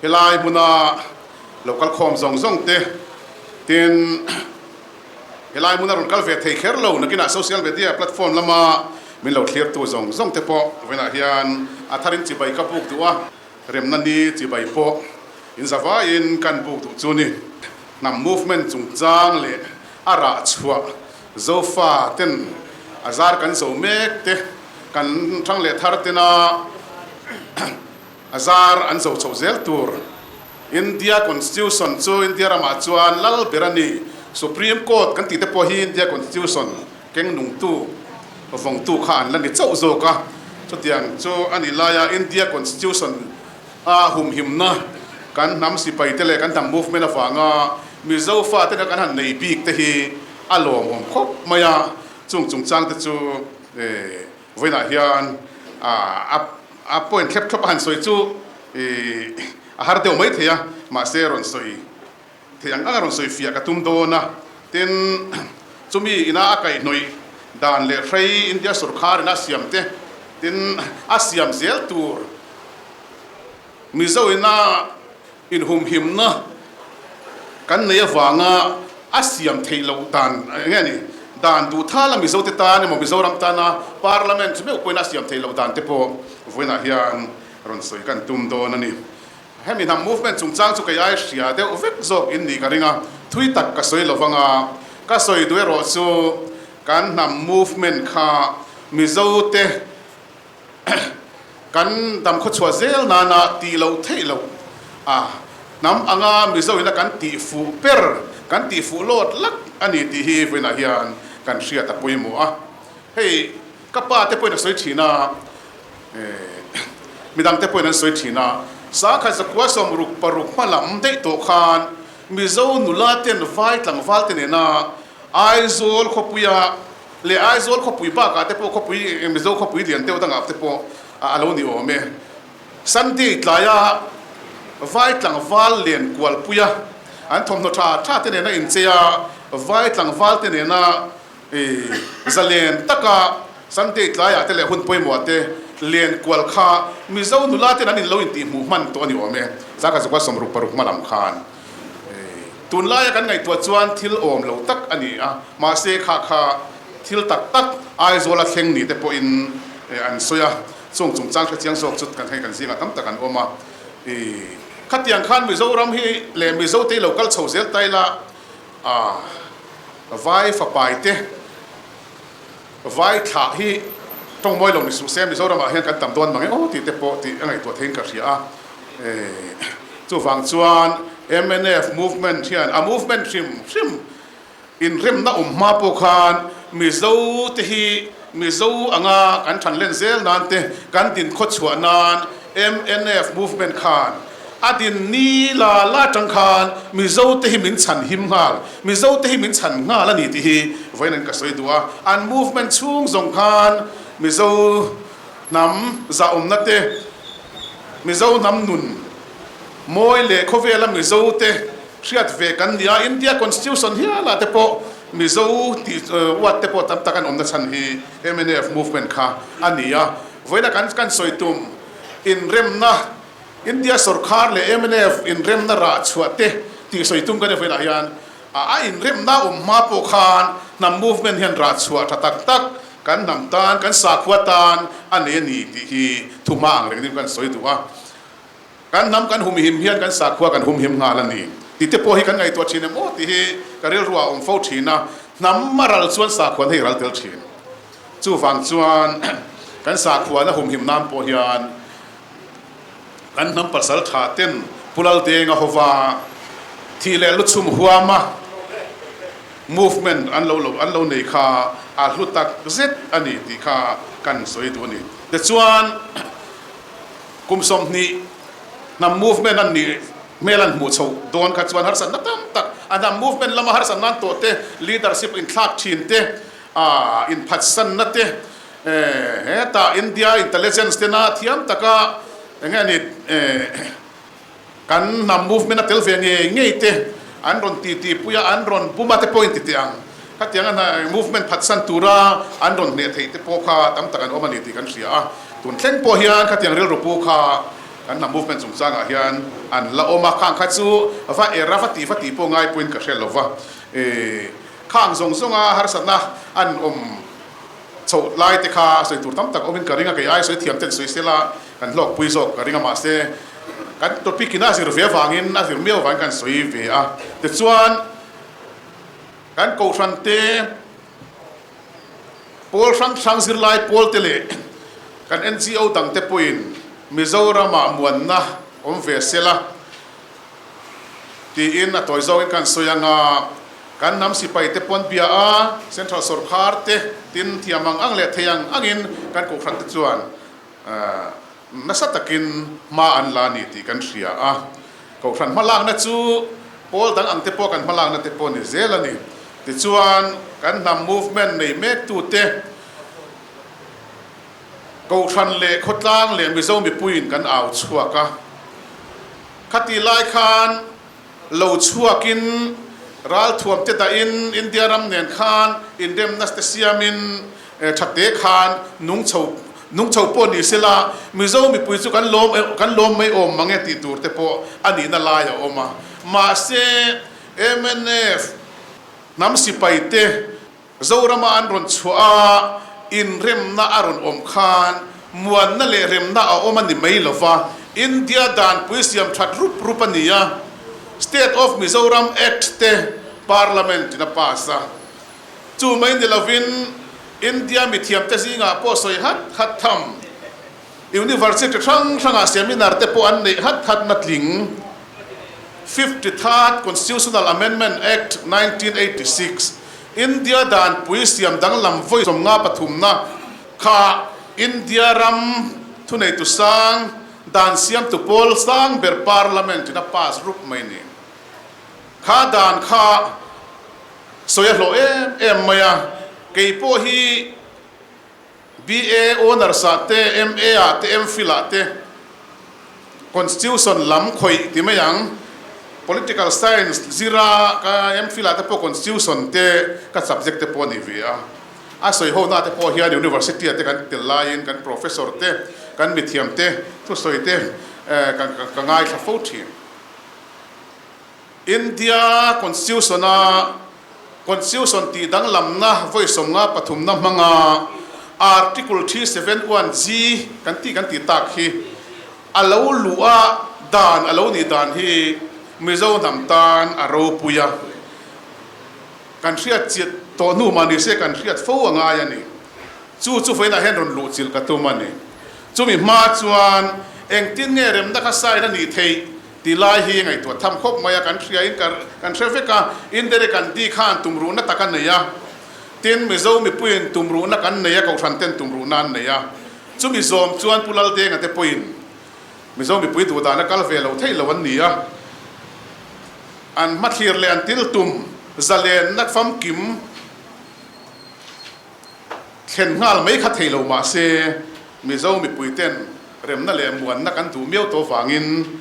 Helai hmuna lo kal khawm zawng zawng te tin helai hmuna rawn kal ve thei kher lo nakinah social media platform lama min lo thlirtu zawng zawng te pawh vawiinah hian a tharin chibai ka buk duh a, remna ni chibai pawh inzavaiin kan buk duh chu ni. Hnam movement chungchang leh a rah chhuah Zofa ten a zar kan zo mek te, kan thang leh thar tena a zar an zo chho zel tur. India Constitution chu India ramah chuan lal ber a ni. Supreme Court kan tih te pawh hi India Constitution keng nungtu, vawngtu kha an la ni chauh zawk a. Chutiang chu a nih laia India Constitution a humhimna kan hnam sipai te leh kan hnam movement avanga Mizo fate kha kan han nei bik te hi a lawmawm khawp mai a, chung chungchang te chu vawiinah hian a point thlep thlawp a han sawi chu a har deuh mai thei a, mahse rawn sawi thei ang ang a rawn sawi fiah ka tum dawn a, tin chumi ina a kaihhnawih dan leh hrei India sorkar ina a siam te tin a siam zel tur Mizo ina inhumhimna kan nei avanga a siam theih loh dan eng nge ni? Dan duh thala Mizote tan emaw Mizoram tana Parliament meuh pawhin a siam theih loh dan te pawh vawiinah hian rawn sawi kan tum dawn a ni. Hemi hnam movement chungchang chu kei ai hria deuh vek zawk in nih ka ring a, thui tak ka sawi lo vang a, ka sawi duh erawh chu kan hnam movement kha Mizote kan dam khawchhuah zel nana tih loh theih loh a, hnam anga Mizo ina kan tih fuh ber, kan tih fuh lawt lak a ni tih hi vawiinah hian kan hriat a pawimawh a. Hei ka pa te pawhin a sawi thin a, midang te pawhin an sawi thin a, sangkhat zakua 66 hma lam daih tawh khan Mizo nula ten vai tlangval te nena Aizawl khawpuia leh Aizawl khawpui bakah te pawh khawpui Mizo khawpui lian deuh dangah te pawh a lo ni awm e. Sunday tlaia vai tlangval len kualpuia an thawmhnaw tha tha te nena inchei a, vai tlangval te nena Zalen taka Sunday tlaiah te leh hun pawimawh te len kual kha Mizo nula ten an inlo intih hmuh hman tawh a ni awm e. Zaka zakua 66 hma lam khan tunlaia kan ngaihtuah chuan thil awm lo tak a ni a, mahse kha kha thil tak tak Aizawla thleng ni te pawhin an sawi a, chung chungchang hrechiang zawk chu kan hei kan zingah tam tak an awm a. Khatiang khan Mizoram hi leh Mizo te lo kal chho zel ta ila, A vai fapai te vai thlah hi tawng mawi lo ni suh se Mizoram ah hian kan tam dawn mang e aw tih te pawh tih a ngaihtuah theiin ka hria a. Chuvang chuan mnf movement hian a movement hrim hrim inremna awm hma pawh khan Mizo te hi Mizo anga kan than len zel nan te kan din khawchhuah nan mnf movement khan A din ni la la tang khan Mizo te hi min chhan him nghal, Mizo te hi min chhan nghal a ni tih hi vawiin an ka sawi duh a. An movement chhung zawng khan Mizo hnam zahawmna te, Mizo hnam nun mawi leh khawvela Mizo te hriat ve kan ni a. India Constitution hialah te pawh Mizo tih word te pawh tam tak an awmna chhan hi mnf movement kha a ni a. Vawiina kan sawi tum inremna India sorkar leh mnf inremna rah chhuah te tih sawi tum kan i vawiinah hian a inremna awm hma pawh khan hnam movement hian rah chhuah tha tak tak kan hnam tan, kan sakhua tan a nei a ni tih hi thuhma ang reng ding kan sawi duh a. Kan hnam kan humhim hian kan sakhua kan humhim nghal a ni tih te pawh hi kan ngaihtuah thin em aw tih hi ka rilru ah a awm fo thin a. Hnam a ral chuan sakhuan hei ral tel thin. Chuvang chuan kan sakhuana humhim nan pawh hian Kan hnam pasal tha ten Pu Laldenga hova thih leh luchhum huama movement an lo lo an lo nei kha a hlu tak zet a ni tih kha kan sawi duh a ni. Tichuan kum 20 hnam movement an nih hmel an hmuh chhoh dawn kha chuan harsatna tam tak a hnam movement lama harsatna an tawh te, leadership inthlak thin te, inphatsanna te, Hetah India intelligence tena thiam taka eng nge ni kan hnam movement a tel ve ngei ngei te an rawn ti ti pui a, an rawn bum a te pawh in ti teh ang. Khatiang a movement phatsan tura an rawn hneh theih te pawh kha tam tak an awm a ni tih kan hria a. Tun thleng pawh hian khatiang rilru pu kha kan hnam movement chungchangah hian an la awm a, khang kha chu va er a va tih va tih pawh ngai pawhin ka hre lo va, khang zawng zawnga harsatna an awm chhoh lai te kha sawi tur tam tak awmin ka ring a, kei ai sawi thiam ten sawi sela kan hlawkpui zawk ka ring a, mahse kan topic in a zir ve avangin a zir miau avangin kan sawi ve a, tichuan kan kohhran te Pawl hrang hrang zirlai pawl te leh kan NGO dang te pawhin Mizoramah muanna awm ve sela tiin a tawi zawngin kan sawi ang a, kan hnam sipai te pawn bia a, Central sawrkhar te tin thiam ang ang leh thei ang angin kan kohhran te chuan nasa takin hma an la a ni tih kan hria a. Kohhran hmalakna chu pawl dang ang te pawh kan hmalakna te pawh ni zel a ni. Tichuan, kan hnam movement nei mektute Kohhran leh khawtlang leh Mizo mipuiin kan au chhuak a. Khati lai khan lo chhuakin ralthuam te dahin India ram nen khan inremna te siamin Thate khan nung chho nung chho pawh ni sela, Mizo mipui chu kan lawm kan lawm mai awm mang e tih tur te pawh a nihna lai a awm a. Mahse, mnf hnam sipai te Zorama an rawn chhuah a, inremna a rawn awm khan muanna leh remna a awm a ni mai lo va, India danpui siam that rup rup a ni a, State of Mizoram Act te Parliament in a pass a. Chu mai ni lovin India mithiamte zingah pawh sawi hat hat tham. University hrang hrangah seminar te pawh an neih hat hat na tling. 53rd Constitutional Amendment Act 1986, India danpui siam danglam vawi 53na kha India ram thuneitu sang dan siamtu pawl sang ber Parliament in a pass rup mai ni. Kha dan kha Sawi a hlawh em em mai a, kei pawh hi BA Honours ah te, MA ah te, MPhil ah te Constitution lam khawih ti mai ang, Political Science zira ka MPhil ah te pawh Constitution te ka subject te pawh a ni ve a. A sawi ho na te pawh hian University ah te kan tel laiin kan Professor te, kan mithiam te thusawi te ka ngaithla fo thin. India Constitution-a Constitution tih danglamna vawi 53 na hmanga Article 371G kan tih kan tih tak hi a lo luh a dan a lo nih dan hi Mizo hnam tan a ropui a, kan hriat chiah tawh hnu mah ni se kan hriat fo a ngai a ni. Chu chu vawiinah hian rawn luh chilh ka tum a ni. Chumi hma chuan engtin nge remna kha sign a nih theih? Ti lai hi ngaihtuah tham khawp mai a, kan hria in kan hre vek a, Indere kan di khan tumruhna tak a nei a, tin Mizo mipuiin tumruhna kan nei a, Kohhran ten tumruhna an nei a, chumi zawm chuan Pu Laldenga te pawhin Mizo mipui duhdan a kal ve lo theih lo an ni a, an hmathlir leh an til tum zalenna famkim thlen nghal mai kha thei lo mah se Mizo mipui ten Remna leh muanna kan duh miau tawh vangin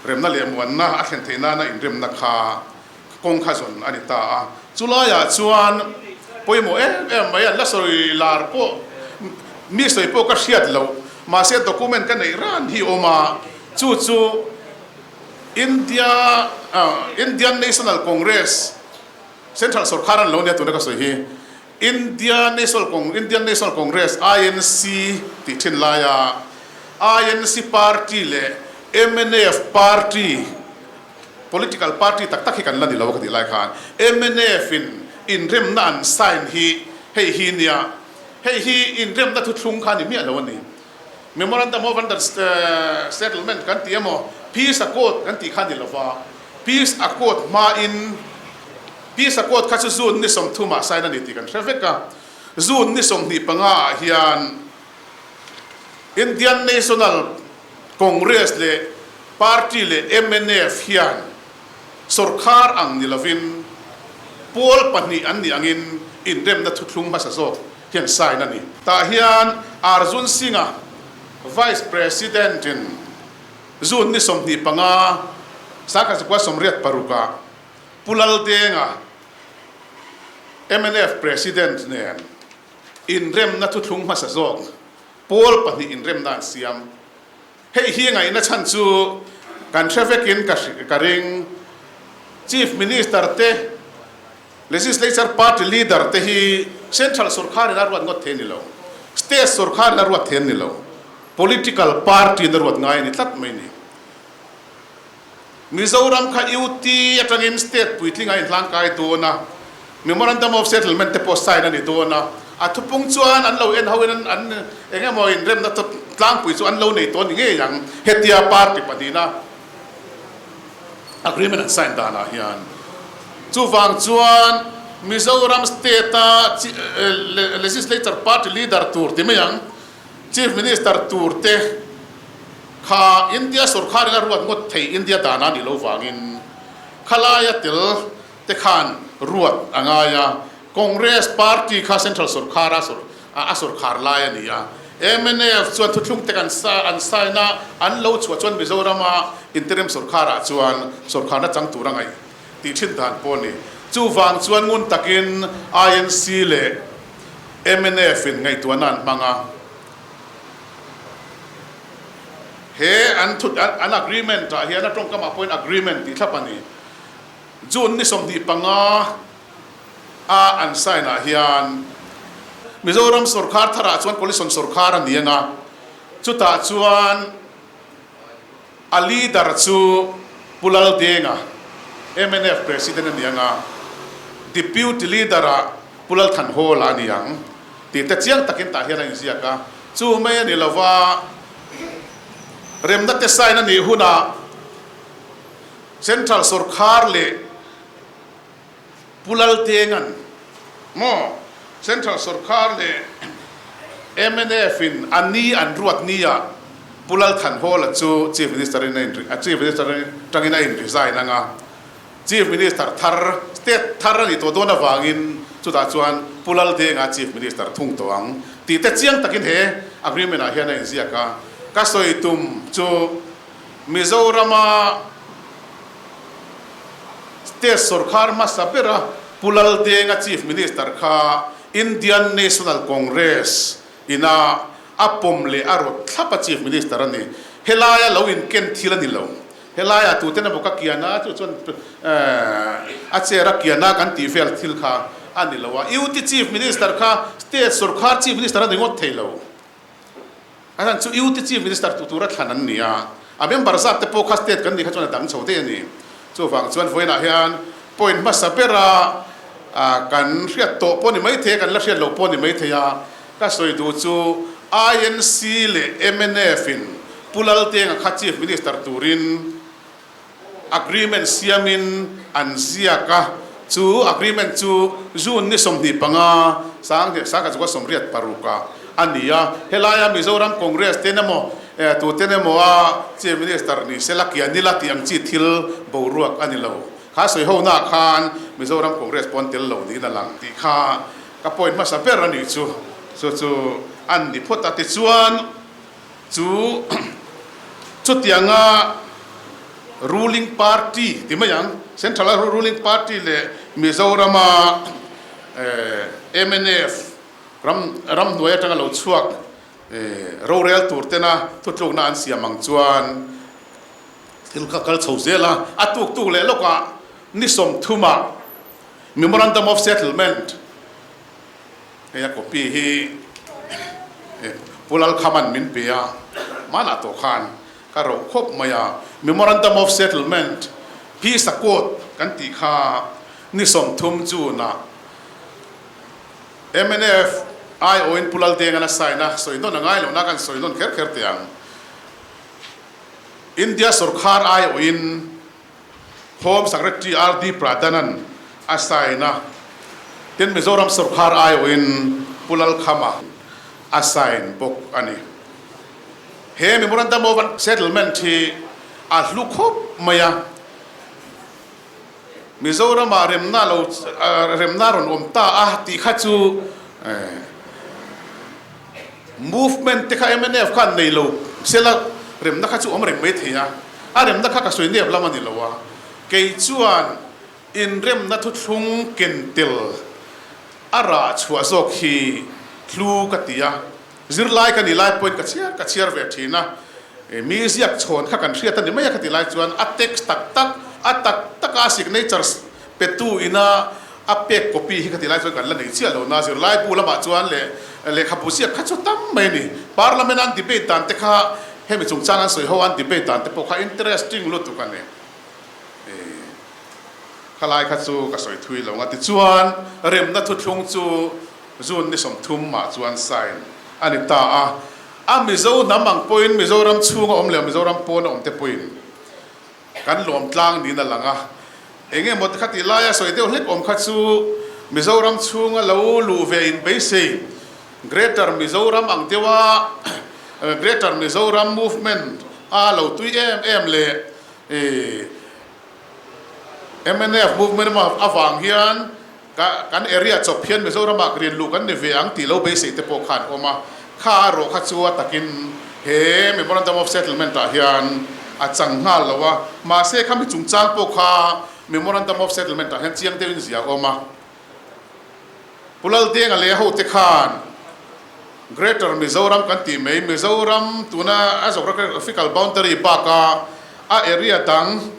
remna leh muanna a thlen theih nana inremna kha kawng kha zawn a ni ta a. Chulaiah chuan pawimawh em em mai an la sawi lar pawh mi sawi pawh ka hriat loh mahse document ka neih ran hi awm a, chu chu India Indian National Congress Central sawrkar an lo nia tuna ka sawi hi. India National Cong Indian National Congress, INC, tih thin laia INC party leh mnf party, political party tak tak hi kan la ni lo ka tih lai khan mnf in inremna an sign hi hei hi nia, hei hi inremna thuthlung kha ni miah lo a ni. Memorandum of Under Settlement kan ti emaw Peace Accord kan tih kha ni lova, Peace Accord hmain Peace Accord kha chu June ni 30 ah sign a ni tih kan hre vek a, June ni 25 ah hian Indian National Congress leh Party leh mnf hian sawrkhar ang ni lovin pawl pahnih an nih angin inremna thuthlung hmasa zawk hian sign a ni. Tah hian Arjun Singh-a Vice President-in June ni 25, 1986 ah Pu Laldenga, mnf President nen inremna thuthlung hmasa zawk pawl pahnih inremna an siam. Hei hi ngaihna chhan chu kan hre vekin ka ring. Chief Minister te, Legislature Party Leader te hi Central sorkharin a ruat ngawt thei a ni lo, State sorkharin a ruat thei a ni lo, Political Party in a ruat ngai a ni tlat mai a ni. Mizoram kha UT atangin State puitling a inhlangkai dawn a, Memorandum of Settlement te pawh sign a ni dawn a, a thupung chuan an lo en hoin an eng emaw inremna tlangpui chu an lo nei tawh a ni ngei ang, hetia party pahnihna agreement an sign danah hian. Chuvang chuan Mizoram state-a legislature party leader tur ti mai ang, Chief Minister tur te kha India sorkharin a ruat ngawt thei India dana nih lo vangin khalaia tel te khan ruat a ngai a, Congress party kha Central sorkhar a sorkhar lai a ni a, mnf chuan thuthlung te kan an sign a, an lo chhuah chuan Mizorama interim sorkharah chuan sorkharna chang tur a ngaih tih thin dan pawh a ni. Chuvang chuan ngun takin INC leh mnf in ngaihtuahna an hmang a, he an thu an agreement ah hian a tawngkamah pawhin agreement tih thlap a ni. June ni 25 a an sign ah hian Mizoram sorkar tharah chuan coalition sorkar a ni ang a, chutah chuan a leader chu Pu Laldenga, mnf President a ni ang a, Deputy Leader ah Pu Lalthanhawla a ni ang tih te chiang takin tah hian a inziak a, chu mai a ni lova remna te sign a nih hunah Central sorkar leh Pu Laltenga'n maw Central sorkar leh mnf in a ni an ruat ni ah Pu Lalthanhawla chu Chief Minister in a in Chief Minister tangin a in resign anga Chief Minister thar state thar a nih tawh dawn avangin chutah chuan Pu Laltenga Chief Minister thung tawh ang tih te chiang takin he agreement ah hian a inziak a. Ka sawi tum chu Mizorama State sorkar hmasa bera Pu Laldenga Chief Minister kha Indian National Congress ina a pawm leh a rawt thlap a Chief Minister a ni. Helaia lo inken thil a ni lo. Helaia tuten emaw ka kian a, chu chuan a chair a kian a kan tih vel thil kha a ni lo a. UT Chief Minister kha State sorkar Chief Minister a ni ngawt thei lo. A chhan chu UT Chief Minister tu tura thlan an ni a, a member zat te pawh kha state kan nih kha chuan a dang chho daih a ni. Chuvang chuan vawiinah hian point hmasa bera kan hriat tawh pawh ni maithei a, kan la hriat loh pawh ni maithei a, ka sawi duh chu INC leh mnf in Pu Laltenga kha Chief Minister turin Agreement siamin an ziak a, chu agreement chu June ni 25, 1986 ah a ni a. Helaia Mizoram Congress ten emaw tuten emaw a Chief Minister ni sela kian ila tih ang chi thil boruak a ni lo. Kha sawi ho naah khan Mizoram Congress pawn tel lo niin a lang tih kha ka point hmasa ber a nih chu. Chu chu an ni phawt a. Tichuan. Chu chutianga ruling party ti mai ang, Central a ruling party leh Mizorama mnf ram ramhnuai atanga lo chhuak rorel tur tena thutlukna an siam ang chuan thil kha kal chho zel a, a tuk tuk leh lawkah ni 30ah Memorandum of Settlement Hei a copy hi Pu Lalkhaman min pe a, hmanah tawh khan ka roh khawp mai a, Memorandum of Settlement, Peace Accord kan tih kha ni 30 June-ah mnf aiawhin Pu Laldenga'n a sign a, sawi nawn a ngai lohna kan sawi nawn kher kher teh ang. India sorkar aiawhin Home Secretary RD Pradhan-a'n a sign a, tin Mizoram sorkar aiawhin Pu Lalkhama a sign bawk a ni. He Memorandum of Settlement hi a hlu khawp mai a, Mizoramah remna lo remna rawn awm ta a tih kha chu Movement te kha mnf khan nei lo sela remna kha chu awm reng mai thei a, a remna kha ka sawi nep lam a ni lo a, kei chuan inremna thuthlung ken tel a rah chhuah zawk hi hlu ka ti a, zirlai ka nih lai pawhin ka chhiar ka chhiar ve thin a. Mi ziak chhawn kha kan hriat a ni mai a, khatih lai chuan a text tak tak, a tak taka signature petu ina a pek copy hi khatih lai chuan kan la nei chiah lo na, zirlaibu lamah chuan leh lehkhabu ziak kha chu tam mai a ni. Parliament a an debate dan te kha hemi chungchang an sawi ho a an debate dan te pawh kha interesting lutuk a ni. Khalai kha chu ka sawi thui lo nga tichuan remna thuthlung chu June ni 30 mah chuan sign a ni ta a. A Mizo hnam ang pawhin Mizoram chhunga awm leh Mizoram pawna awm te pawhin kan lawm tlang niin a lang a. Eng emaw te kha tih laia sawi deuh hlek awm kha chu Mizoram chhunga lo luh ve in beisei Greater Mizoram ang deuha Greater Mizoram Movement a lo tui em em leh Mnf Movement avang hian Ka kan area chawp hian Mizoramah rian luh kan ni ve ang tih lo beisei te pawh kha an awm a, kha a rawh kha chu a takin he Memorandum of Settlement ah hian a chang nghal lo a, mahse khami chungchang pawh kha Memorandum of Settlement ah hian chiang deuhin zia a awm a. Pu Laldenga leh a hote khan Greater Mizoram kan tih mai, Mizoram tuna a geographical boundary baka a area dang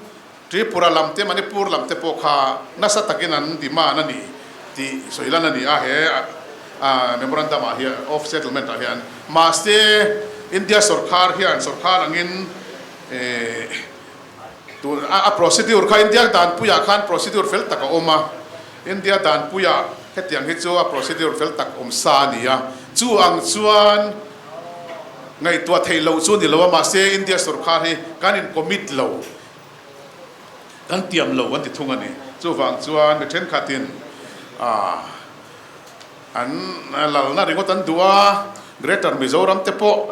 Tripura lam te, Manipur lam te pawh kha nasa takin an demand a ni tih sawi lan a ni a he memorandum ah hian, of settlement ah hian. Mahse, India sorkar hian sorkar angin tun a procedure kha India danpuiah khan procedure fel tak a awm a, India danpuiah hetiang hi chu a procedure fel tak awm sa a ni a, chu ang chuan ngaihtuah theih loh chu ni lo a, mahse India sorkar hi kan in commit lo. Kan tiam lo an ti thung a ni. Chuvang chuan mi thenkhatin an lalna ringawt an duh a, Greater Mizoram te pawh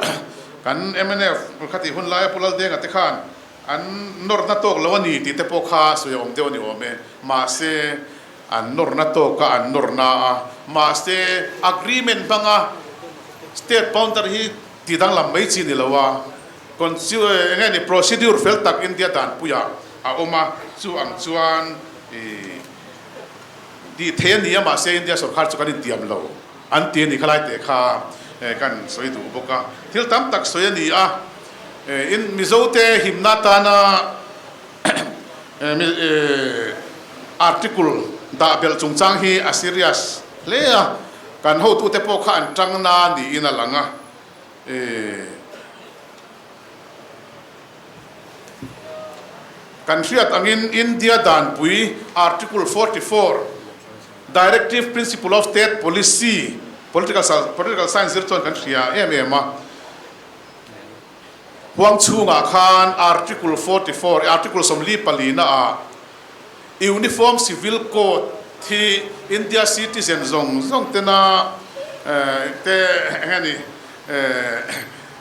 kan mnf khatih hun laia Pu Laldenga te khan an nawrna tawk lo a ni tih te pawh kha sawi a awm deuh a ni awm e. Mahse, an nawrna tawka an nawrna a, mahse agreement hmanga state boundary hi tih danglam mai chi ni lo a. Eng nge ni procedure fel tak India danpuiah a awm a, chu ang chuan ih tih theih a ni a, mahse India sorkar chu kan intiam lo an ti a ni khalai teh kha kan sawi duh bawk a. Thil tam tak sawi a ni a, in Mizote himna atana article dah belh chungchang hi a serious hle a, kan hotute pawh kha an tang na niin a lang a. Kan hriat angin India danpui Article 44, Directive Principle of State Policy, Political Political Science zir chuan kan hria em em a. Huang chhungah khan Article 44, Article 44 na ah Uniform Civil Code hi India citizen zawng zawng tena te eng nge ni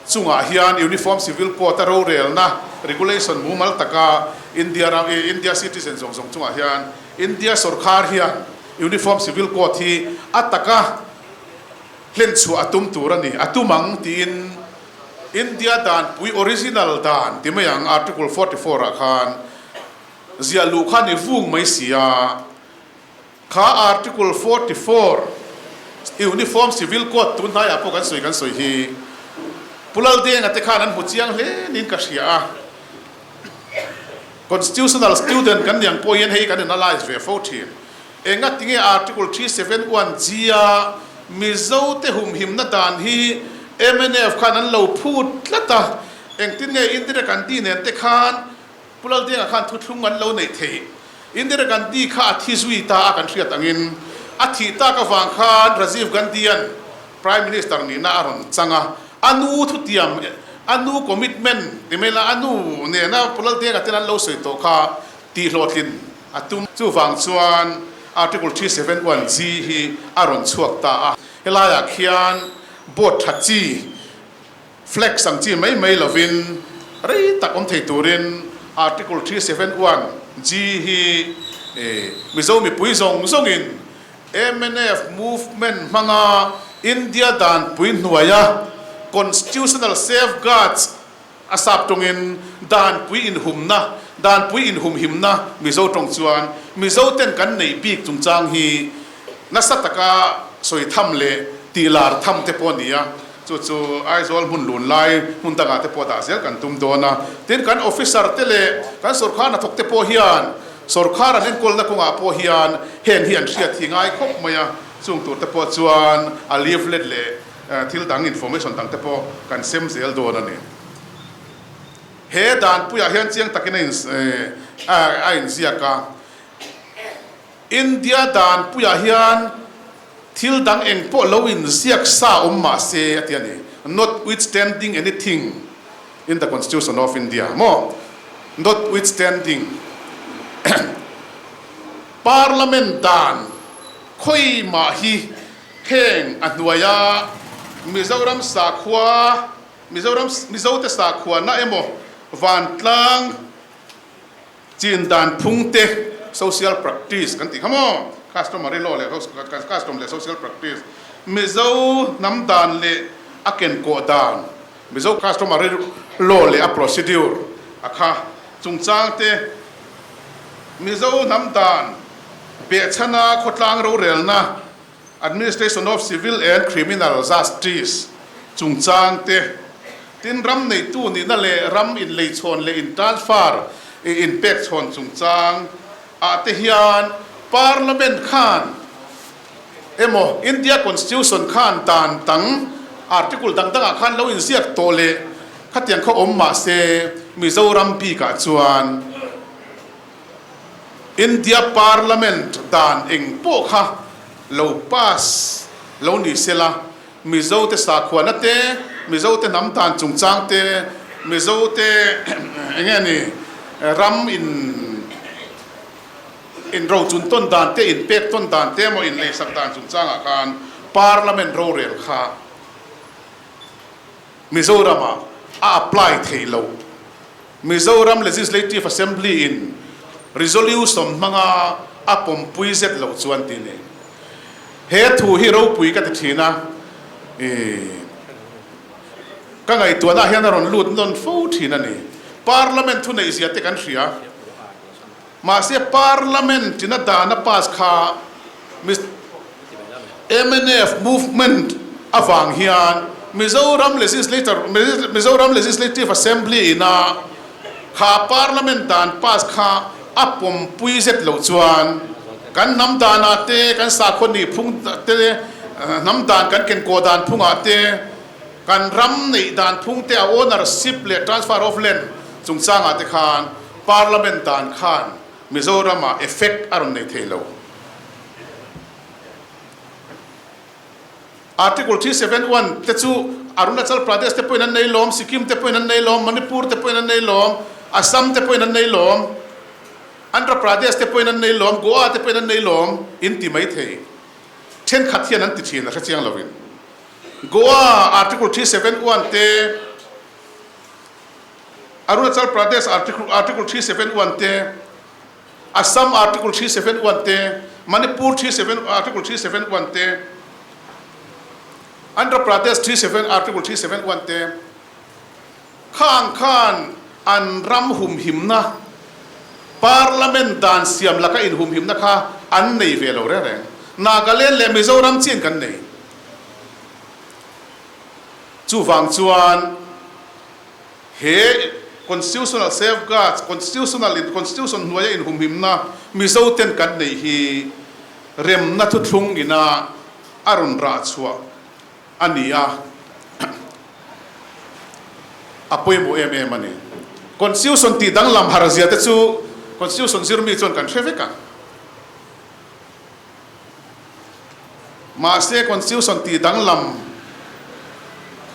chungah hian Uniform Civil Code a rorelna regulation mumal taka India ram India citizen zawng zawng chungah hian India sorkar hian Uniform Civil Code hi a taka hlenchhuah a tum tur a ni a tum ang tiin India danpui original dan ti mai ang Article 44 ah khan Ziah luh kha ni vung mai si a, kha Article 44 Uniform Civil Code tun hnaiah pawh kan sawi kan sawi hi Pu Laldenga te khan an hmu chiang hle niin ka hria a. Constitutional student kan niang pawh hian hei kan analyse ve fo thin. Enga tinge Article 371 G a Mizo te humhimna dan hi mnf khan an lo phut tlat a, engtin nge Indira Gandhi nen te khan Pu Laldenga khan thuthlung an lo neih theih. Indira Gandhi kha a thi zui ta a kan hriat angin a thih tak avang khan Rajiv Gandhi-a'n Prime Minister nihna a rawn chang a, a nu thutiam, a nu commitment ti mai la, a nu nena Pu Laldenga ten an lo sawi tawh kha tihhlawhtlin a tum. Chuvang chuan Article 371G hi a rawn chhuak ta a, helaiah khian board tha chi, Flex ang chi mai mai lovin rei tak awm thei turin Article 371 G hi Mizo mipui zawng zawngin mnf movement hmanga India danpui hnuaia Constitutional safeguards a sap tawngin danpui inhumna, danpui inhumhimna Mizo tawng chuan Mizo ten kan neih bik chungchang hi nasa taka sawi tham leh tih lar tham te pawh a ni a. Chu chu Aizawl hmun lun lai hmun dangah te pawh dah zel kan tum dawn a. Tin, kan officer te leh kan sawrkhar hnathawk te pawh hian sawrkhar an enkawlna kawngah pawh hian heng hi an hriat hi ngai khawp mai a. Chung tur te pawh chuan a leaflet leh thil dang information dang te pawh kan sem zel dawn a ni. He danpuiah hian chiang takin a inziak a. India danpuiah hian thil dang eng pawh lo inziak sa awm mah se a ti a ni, notwithstanding anything in the Constitution of India maw? Notwithstanding Parliament dan khawi mah hi heng a hnuaia Mizoram sakhua, Mizoram Mizote sakhuana emaw vantlang, Chin dan phung te, social practice kan tih kha maw? Customary law leh custom leh social practice, Mizo hnam dan leh a kenkawh dan, Mizo customary law leh a procedure a kha chungchang te, Mizo hnam dan behchhana khawtlang rorelna, Administration of Civil and Criminal Justice chungchang te, tin ram neitu nihna leh ram inleichhawn leh in transfer, inpekchhawn chungchang ah te hian Parliament khan emaw India Constitution khan dan dang article dang dangah khan lo inziak tawh leh khatiang kha awm mah se Mizoram bikah chuan India Parliament dan eng pawh kha lo pass lo ni se la, Mizo te sakhuana te, Mizo te hnam dan chungchang te, Mizo te eng nge ni ram in in rochun tawn dan te, in pek tawn dan te emaw in leisak dan chungchangah khan Parliament rorel kha Mizoramah a apply theih loh. Mizoram Legislative Assembly in resolution hmanga a pawmpui zet loh chuan ti ni. He thu hi ropui ka ti thin a, ih ka ngaihtuahna hian a rawn lut nawn fo thin a ni. Parliament thu neih zia te kan hria. Mahse Parliament ina dan a pass kha mnf movement avang hian Mizoram Legislator Mizoram Legislative Assembly ina kha Parliament dan pass kha a pawmpui zet loh chuan kan hnam danah te kan sakhaw nih phung te hnam dan kan kenkawh dan phungah te kan ram neih dan phung te a ownership leh transfer of land chungchangah te khan Parliament dan khan Mizoramah effect a rawn nei thei lo. Article 371 te chu Arunachal Pradesh te pawhin an nei lawm, Sikkim te pawhin an nei lawm, Manipur te pawhin an nei lawm, Assam te pawhin an nei lawm, Andhra Pradesh te pawhin an nei lawm, Goa te pawhin an nei lawm in ti mai thei. Thenkhat hian an ti thin a hre chiang lovin. Goa Article 371 te Arunachal Pradesh Article Article 371 te, Assam Article 371 te, Manipur 37 Article 371 te, Andhra Pradesh 37 Article 371 te khang khan an ram humhimna Parliament dan siam laka inhumhimna kha an nei ve lo reng reng. Nagaland leh Mizoram chian kan nei. Chuvang chuan he Constitutional safeguards, Constitutional in Constitution hnuaia inhumhimna Mizo ten kan neih hi remna thuthlung ina a rawn rah chhuah a ni a, a pawimawh em em a ni. Constitution tih danglam har zia te chu Constitution zirmi chuan kan hre vek ang. Mahse Constitution tih danglam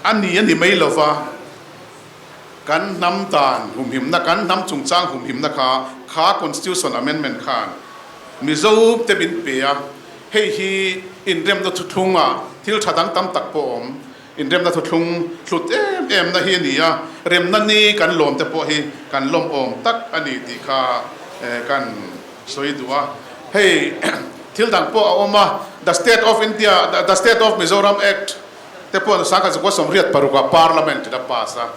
a ni a ni mai lova, kan hnam dan humhimna, kan hnam chungchang humhimna kha kha Constitution Amendment khan Mizo te min pe a, hei hi inremna thuthlungah thil tha dang tam tak pawh a awm. Inremna thuthlung hlut em em na hi a ni a, remna ni kan lawm te pawh hi kan lawm awm tak a ni tih kha kan sawi duh a. Hei thil dang pawh a awm a, The State of India, The State of Mizoram Act te pawh 1986 ah Parliament in a pass a,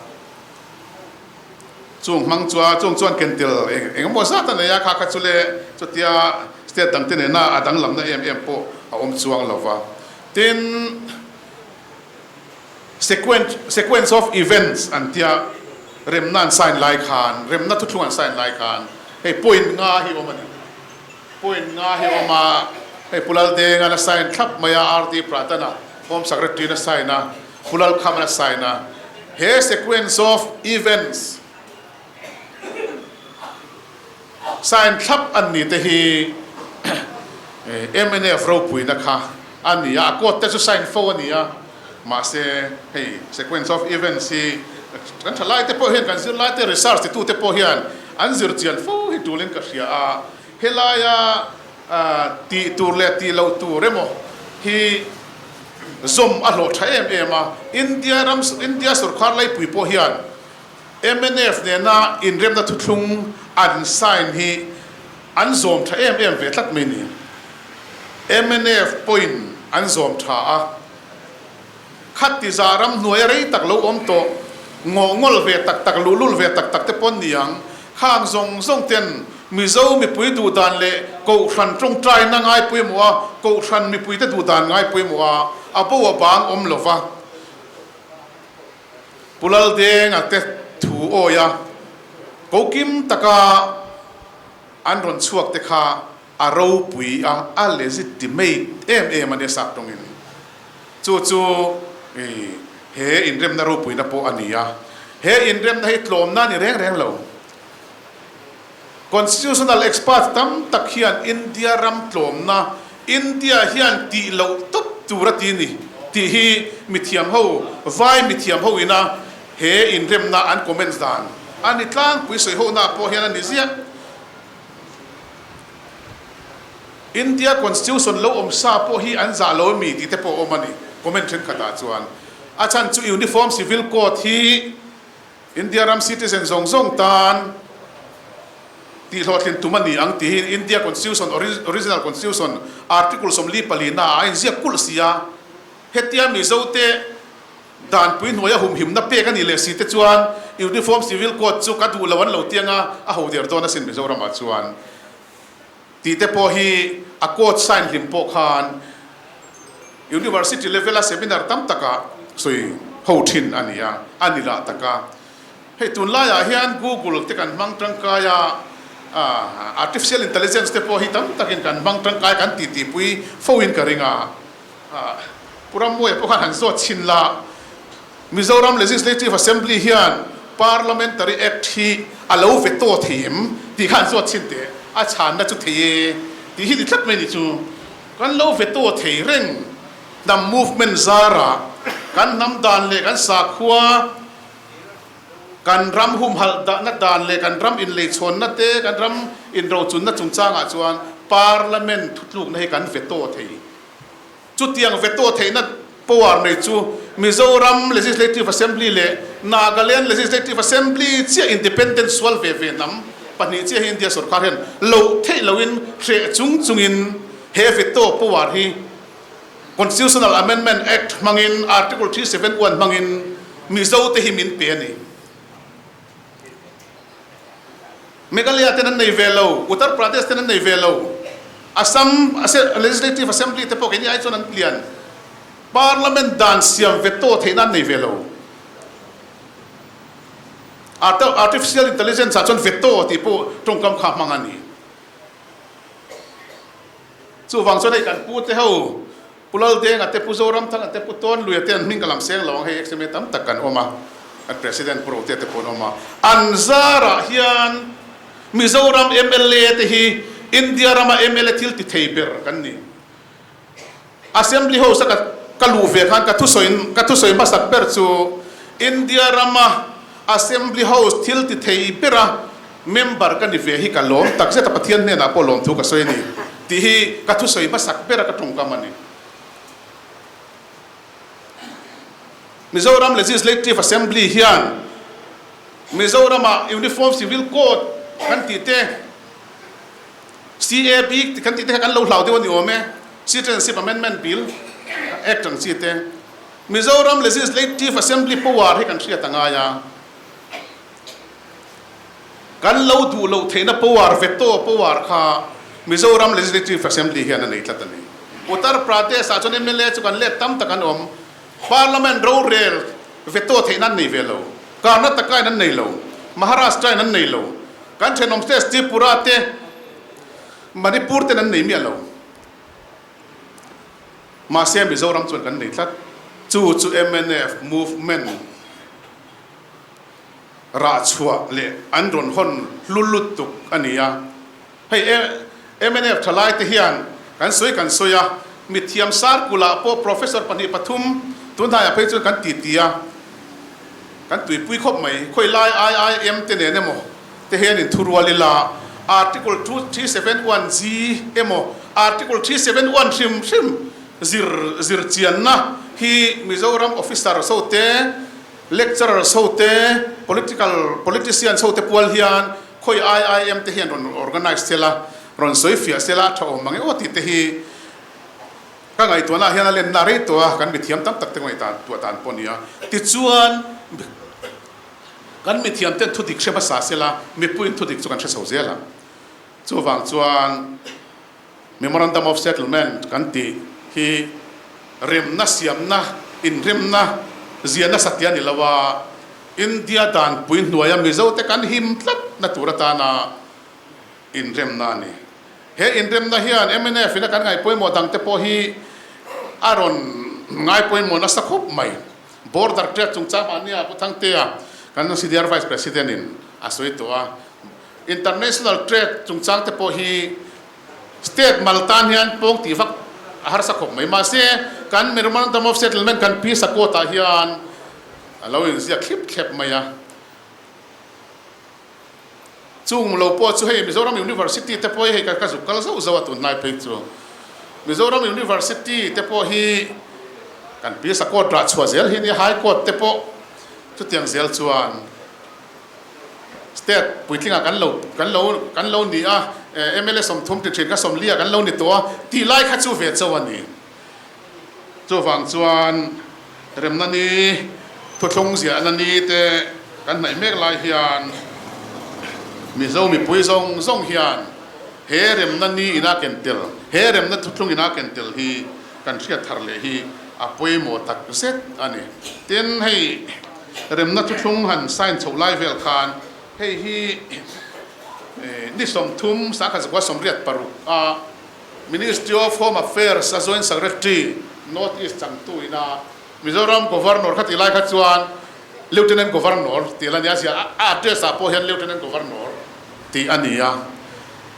chung hmang chuan chung chuan ken tel eng emaw zat a nei a, kha kha chu le chutia state dang te nena a danglamna em em pawh a awm chuang lo va. Tin. Sequence sequence of events an tia remna an sign lai khan, remna thuthlung an sign lai khan hei point nga hi awm a ni. Point nga hi awm a, hei Pu Laldenga'n a sign thlap mai a, RD Pratana Home Secretary-in a sign a, Pu Lalkhama'n a sign a. He sequence of events Sign thlap an ni te hi mnf ropuina kha a ni a, a court te chu sign fo a ni a, mahse hei sequence of events hi kan tha lai te pawh hian kan zirlai te research titu te pawh hian an zir chian fo hi tulin ka hria a, helaia tih tur leh tih loh tur emaw hi zawm a hlawh tha em em a, India ram India sorkar laipui pawh hian Mnf nena inremna thuthlung an sign hi an zawm tha em em ve tlat mai ni. Mnf pawhin an zawm tha a, khati zah ram hnuaia rei tak lo awm tawh, ngawhngawl ve tak tak, luhlul ve tak tak te pawh an ni ang. Khang zawng zawng ten Mizo mipui duhdan leh Kohhran tawngtaina ngai pawimawh a, Kohhran mipuite duhdan ngai pawimawh a, a bo a bang awm lova. Pu Laldenga te thu awi a, ko kim taka an rawn chhuak te kha a ropui a, a legitimate em em a nia sap tawngin. Chu chu he inremna ropuina pawh a ni a, he inremna hi tlawmna a ni reng reng lo. Constitutional experts tam tak hian India ram tlawmna, India hian tih loh tawp tur a ti ni tih hi mithiam ho, vai mithiam ho ina he inremna an comments dan a ni tlangpui sawi ho na pawh hian a ni ziah. India Constitution lo awm sa pawh hi an zah lo ami tih te pawh a awm a ni comment thenkhatah chuan. A chhan chu Uniform Civil Code hi India ram citizen zawng zawng tan tihhlawhtlin tum a ni ang tih hi India Constitution, Original Constitution, Article 44 ah a inziak kulh si a. Hetia Mizote danpui hnuaia humhimna pek a nih leh si te chuan Uniform Civil Code chu ka duh lo an lo tiang a, a ho der dawn asin Mizoramah chuan. Tih te pawh hi a court sign hlim pawh khan University level a seminar tam takah sawi ho thin a ni a, a ni lah tak a. Hei tunlaiah hian Google te kan hmang tangkai a, Artificial Intelligence te pawh hi tam takin kan hmang tangkai kan tih tihpui fo in ka ring a. Pu Rammuaia pawh khan han zawt chhin la, Mizoram Legislative Assembly hian Parliamentary Act hi a lo ve tawh thei em tih kha an zawt chhin teh, a chhanna chu thei e tih hi ni tlat mai ni chu. Kan lo ve tawh thei reng hnam movement zarah kan hnam dan leh kan sakhua, kan ram humhalh dahna dan leh kan ram inleichhawnna te, kan ram inrochunna chungchangah chuan Parliament thutlukna hi kan ve tawh thei. Chutiang veto theihna power nei chu Mizoram Legislative Assembly leh Nagaland Legislative Assembly chiah independent sual ve ve hnam pahnih chiah hi India sorkar hian loh theih loin hreh chung chungin he veto power hi Constitutional Amendment Act hmangin Article 371 hmangin Mizote hi min pe a ni. Meghalaya ten an nei ve lo, Uttar Pradesh ten an nei ve lo, Assam Legislative Assembly te pawh keini ai chuan an lian. Parliament dan siam ve tawh theihna an nei ve lo. Artificial Intelligence ah chuan veto tih pawh tawngkam kha hmang a ni. Chuvang chuan hei kan pu te ho, Pu Laldenga te, Pu Zoramthanga te, Pu Tawnluia te an hming ka lam seng lo ang, hei XMA tam tak kan awm a, kan President Pu Rotea te pawh an awm a. An zarah hian Mizoram mla te hi India rama mla thil ti thei ber kan ni. Assembly House a ka luh ve khan ka thusawi ka thusawi hmasak ber chu India rama Assembly House thil ti thei bera member ka ni ve hi ka lawm tak zet a, Pathian hnenah pawh lawmthu ka sawi a ni tih hi ka thusawi hmasak bera ka tawngkam a ni. Mizoram Legislative Assembly hian Mizoramah Uniform Civil Code kan tih te, CAB kan tih te kha kan lo hlau deuh a ni awm e, Citizenship Amendment Bill Act ang chi te. Mizoram Legislative Assembly power hi kan hriat a ngai a, kan lo duh loh theihna power, veto power kha Mizoram Legislative Assembly hian a nei tlat a ni. Uttar Pradesh ah chuan mla chu kan let tam tak an awm. Parliament rorel. Veto theihna an nei ve lo. Karnataka in an nei lo. Maharashtra in an nei lo. Kan thenawm state Tripura te, Manipur ten an nei miah lo. Mahse Mizoram chuan kan nei tlat. Chu chu mnf movement rah chhuah leh an rawn hawn hlu lutuk a ni a. Hei mnf thalai te hian kan sawi kan sawi a, mithiam sarkul-ah pawh professor pahnih pathum tunhnaiah phei chuan kan titi a, kan tuipui khawp mai. Khawi lai IIM te nen emaw te hian inthurual ila, Article 371G emaw Article 371 hrim hrim zir zir chianna hi Mizoram officers ho te, lecturers ho te, political politicians ho te pual hian Khawi IIM te hian rawn organise sela, rawn sawi fiah sela a tha awm mang e aw tih te hi ka ngaihtuahna ah hian a lenna rei tawh a, kan mithiam tam tak te ngaihdan tuah dan pawh a ni a. Tichuan, kan mithiam ten thudik hre hmasa sela, mipuiin thudik chu kan hre chho zel ang. Chuvang chuan Memorandum of Settlement kan tih hi remna siamna, inremna zia nasa tia ni lo a, India danpui hnuaia Mizote kan him tlatna tur atana inremna a ni. He inremna hian mnf ina kan ngaihpawimawh dangte pawh hi a rawn ngaipawimawh nasa khawp mai. Border trade chungchang mahnia Pu Thangtea kan CDR Vice President in a sawi tawh a. International trade chungchang te pawh hi state mal tan hian pawng tih vak a harsa khawp mai. Mahse kan Memorandum of Settlement kan Peace Accord ah hian A lo inziak thlip thlep mai a. Chung lo pawh chu hei Mizoram University te pawh hi hei ka zuk kal zauh zauh a tunlai phei chu. Mizoram University te pawh hi kan Pisa Court rah chhuah zel hi nia, High Court te pawh chutiang zel chuan State puitlingah kan lo kan lo kan lo ni a, mla 30 ti thin kha 40 kan lo ni tawh a tih lai kha chu ve chauh a ni. Chuvang chuan remna ni, thuthlung ziahna ni te kan hnaih mek lai hian Mizo mipui zawng zawng hian he remna ni ina ken tel, he remna thuthlung ina ken tel hi kan hriat thar leh hi a pawimawh tak zet a ni. Tin, hei remna thuthlung han sign chhoh lai vel khan hei hi ni 30 1986 a Ministry of Home Affairs a Joint Secretary, North East changtu ina Mizoram Governor kha tih lai kha chuan Lieutenant Governor tih la nia zia a address ah pawh hian Lieutenant Governor tih a ni a.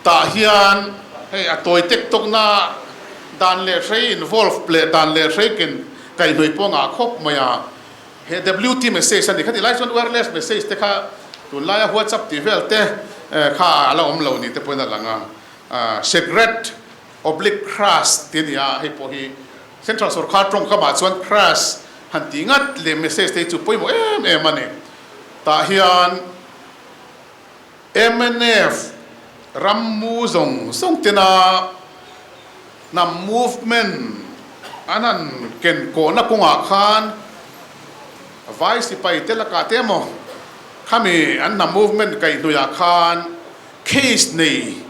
Tah hian hei a tawi tek tawk na dan leh hrei involve leh dan leh hrei ken kaihhnawih pawh ngah khawp mai a. He WT message a ni kha tih lai chuan wireless message te kha tunlaia WhatsApp tih vel te kha a la awm lo ni te pawhin a lang a. Secret oblique crash tih a ni a, hei pawh hi Central sorkar tawngkamah chuan crash han tih ngat leh message te hi chu pawimawh em em a ni. Tah hian mnf rammu zawng zawng tena hnam movement an han ken kawhna kawngah khan vai sipai te lakah te emaw khami an hnam movement kaihhnuiah khan Case nei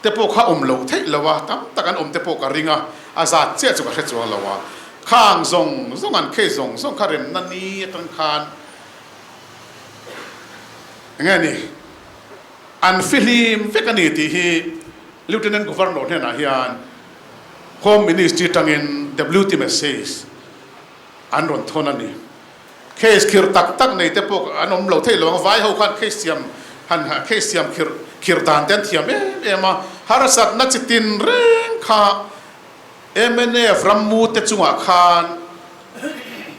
te pawh kha awm loh theih lo a, tam tak an awm te pawh ka ring a, a zat chiah chu ka hre chuang lo a, khang zawng zawng an case zawng zawng kha remna ni atang khan enge ni an fihlim vek a ni tih hi Lieutenant Governor hnenah hian Home Ministry tangin WT message an rawn thawn a ni. Case khirh tak tak nei te pawh an awm lo thei lo ang, vai ho khan case siam han case siam khirh khirh dan te an thiam em em a, harsatna chi tin reng kha mnf rammu te chungah khan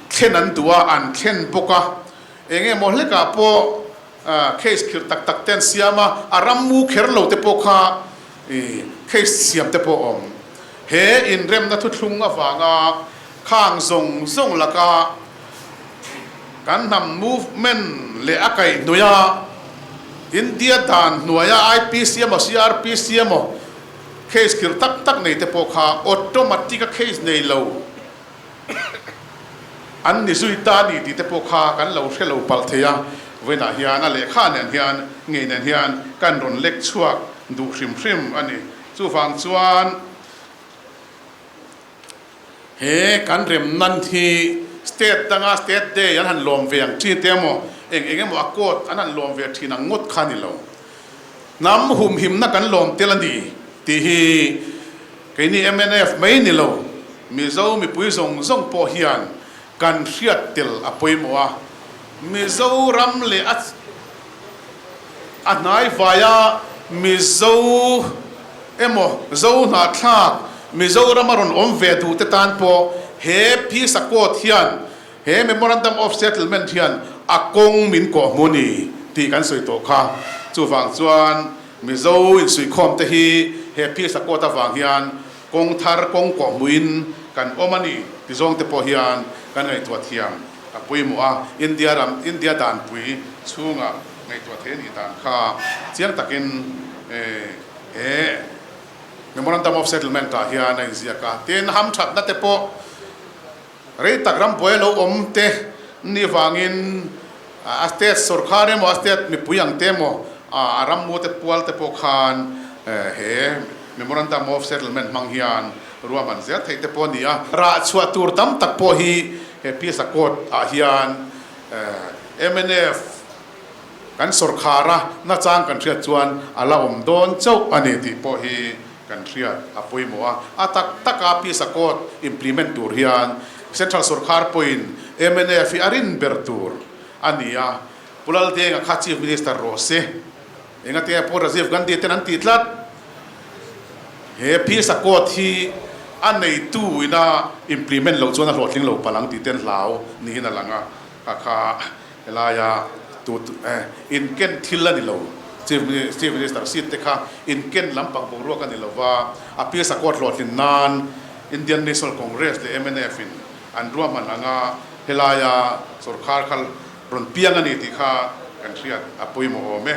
thlen an duh a, an thlen bawk a, eng emaw hlekah pawh case khirh tak tak te an siam a, a rammu kher lo te pawh kha case siam te pawh a awm. He inremna thuthlung avanga khang zawng zawng laka kan hnam movement leh a kaihhnuaia India dan hnuaia IPC emaw CRPC emaw case khirh tak tak nei te pawh kha automatic a case nei lo an ni zui ta a ni tih te pawh kha kan lo hre lo palh thei a, vawiinah hian a lehkha nen hian ngei nen hian kan rawn lek chhuak duh hrim hrim a ni. Chuvang chuan he kan rem nan hi State danga State Day an han lawm ve ang thin te emaw, eng eng emaw a court an han lawm ve thin ang ngawt kha a ni lo. Hnam humhimna kan lawm tel a ni tih hi keini mnf mai ni lo, Mizo mipui zawng zawng pawh hian kan hriat tel a pawimawh a. Mizoram leh a a hnai vaia Mizo emaw Zo hnahthlak Mizoram a rawn awm ve duh te tan pawh he Peace Accord hian He Memorandum of Settlement hian a kawng min kawh hmu ni tih kan sawi tawh kha. Chuvang chuan Mizo insuihkhawm te hi he Peace Accord avang hian kawng thar kawng kawh hmuin kan awm a ni ti zawng te pawh hian kan ngaihtuah thiam a pawimawh a. India ram, India danpui chhunga ngaihtuah thei a nih dan kha chiang takin he Memorandum of Settlement ah hian a inziak a. Tin, hamthatna te pawh. Rei tak ram buai a lo awm te ni vangin a state sorkar emaw a state mipui ang te emaw a rammu te pual te pawh khan he Memorandum of Settlement hmang hian ruahman zel theih te pawh a ni a. Rah chhuah tur tam tak pawh hi he Peace Accord ah hian mnf kan sorkar a nachang kan hriat chuan a la awm dawn chauh a ni tih pawh hi Kan hriat a pawimawh a, a tak taka Peace Accord implement tur hian Central Sorkar pawhin mnf hi a rin ber tur a ni a, Pu Laldenga kha Chief Minister rawh se. Engate Pu Rajiv Gandhi ten an tih tlat. He Peace Accord hi a neitu ina implement loh chuan a hlawhtling lo palh ang tih te an hlau niin a lang a, kha kha Helaia tu inken thil a ni lo. Chief Minister seat te kha inken lampang boruak a ni lo va, a Peace Accord hlawhtlin nan Indian National Congress leh mnf in an ruahman anga helaia sorkar kha rawn piang a ni tih kha kan hriat a pawimawh awm e.